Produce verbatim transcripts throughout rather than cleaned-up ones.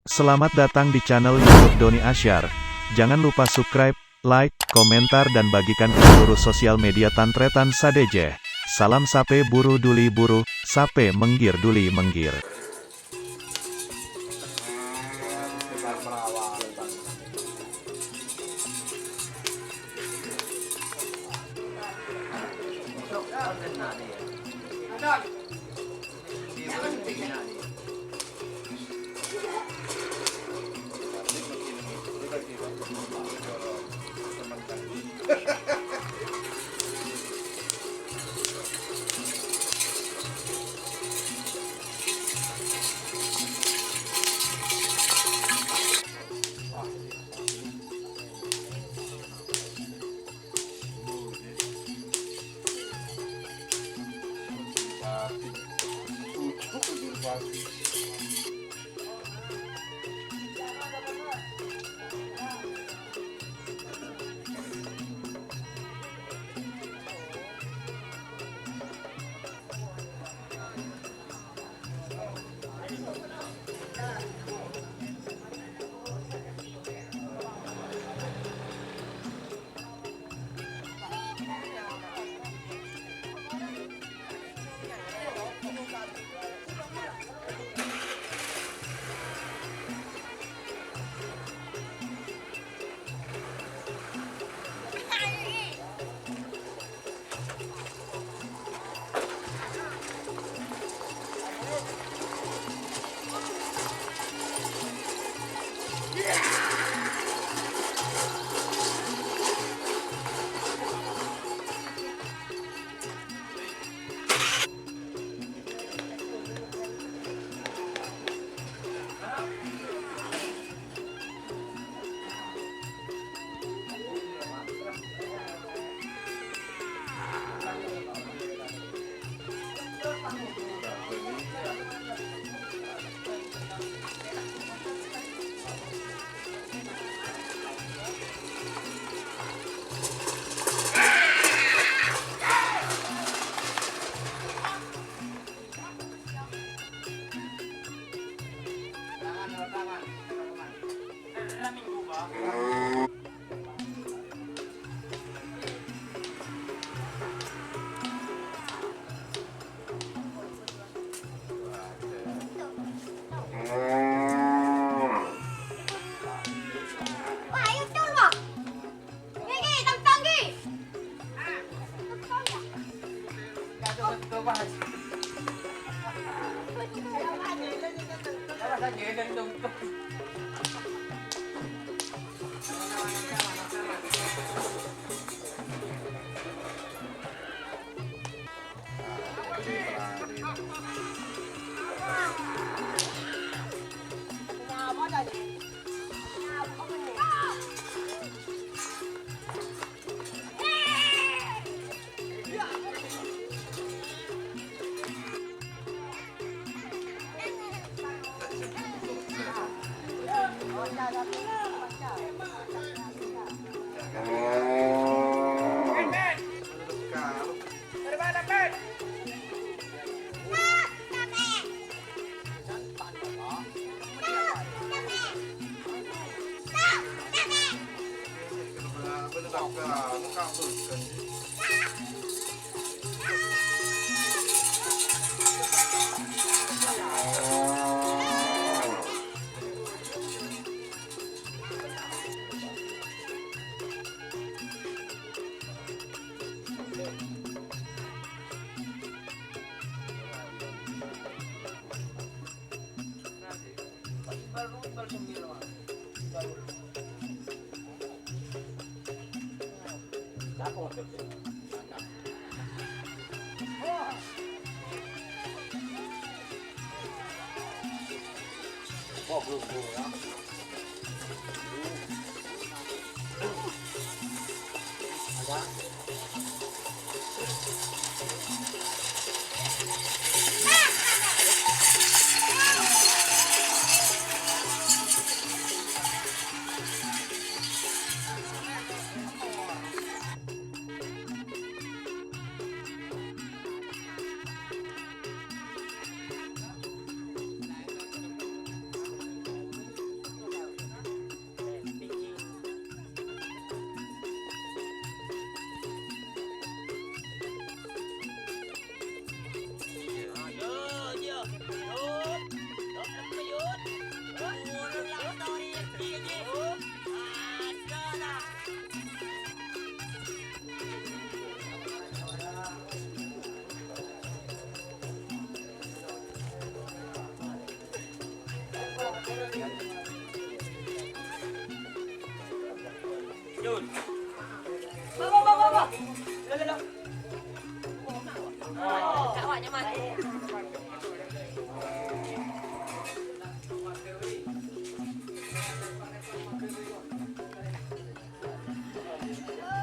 Selamat datang di channel YouTube Doni Asyar. Jangan lupa subscribe, like, komentar, dan bagikan ke seluruh sosial media Tan Tretan sadhâjâ. Salam sapè buru duli buru, sapè menggir duli menggir.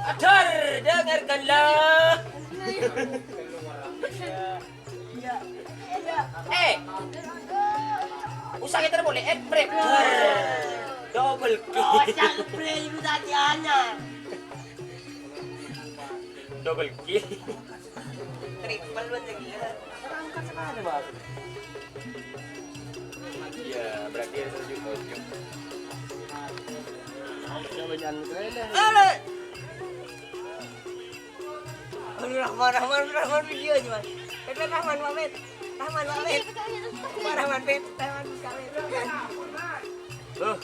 Adhâr, dengarkanlah. Eh, usah kita boleh, eh, prep. Double kill. Oh, jangan prep, itu tadi hanya. Double kill. Triple buat lagi ya. Iya, berarti ada tujuh pojok. Aduh, Rahman, Rahman, Rahman video aja, Mas. Pet, Pet, Rahman, pamit. Rahman, pamit. Rahman, Pet, Rahman, pamit. Loh.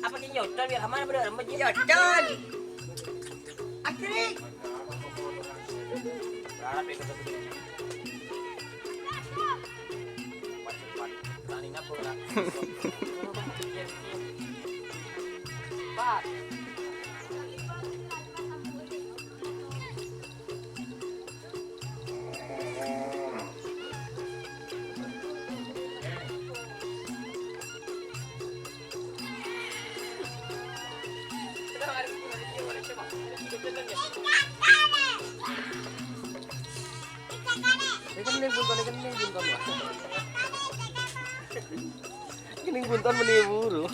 Apa sih nyodon, ya, Rahman, apa udah rembes, ya? Nyodon. Akhirik. Ini kan ini bunton, ini kan ini bunton, Mas. Ini bunton meni buru.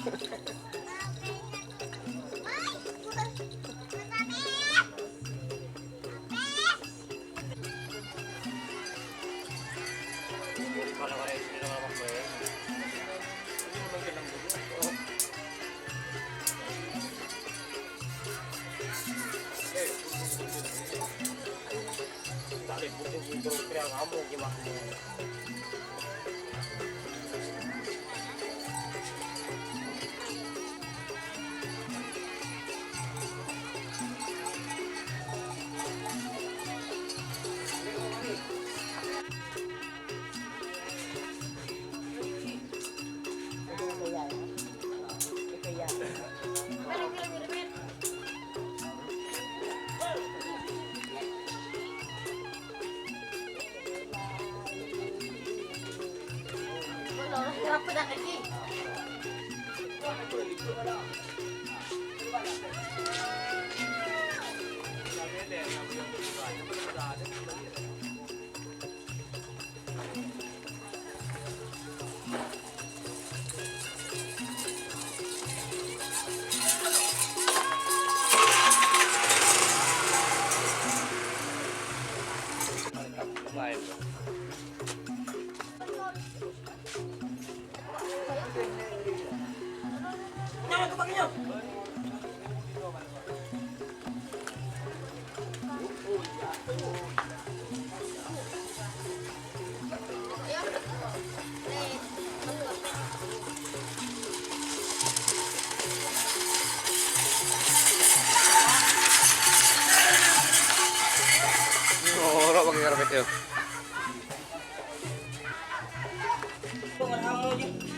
Ora pakai karpet ya.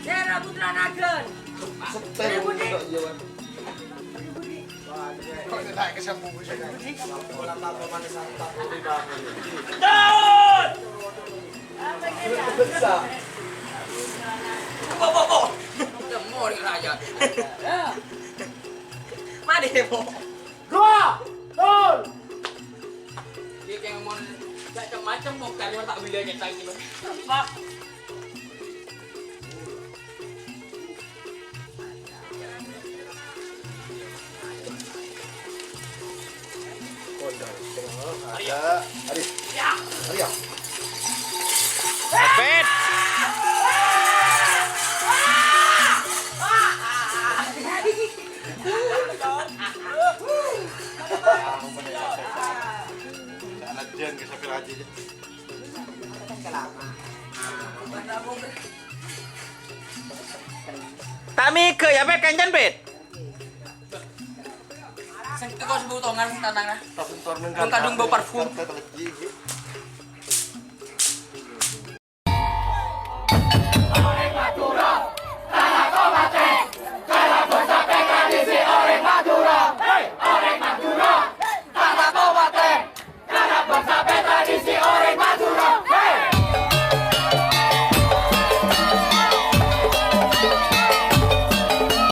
Sera Putra Nagan. Setel enggak iya, Wan. Kok naik ke sampung bisa kan? Pola apa mana sampah di dalam. Betul. Besar. Temo di raja. Mari, Bu. Dua, betul. Dia kayak ngomong macam-macam, mau karyawan tak boleh aja lagi, Bang. Pak. Ada. Aris. Aris ya. Pet. Anak Jen ke Sapir Haji. Ta' mèghâ, yâ, Pèt, kancèn, Pèt. Sèngko' sè bâu tongan sè tanang, ah. Bâu kadhung bâu parfum.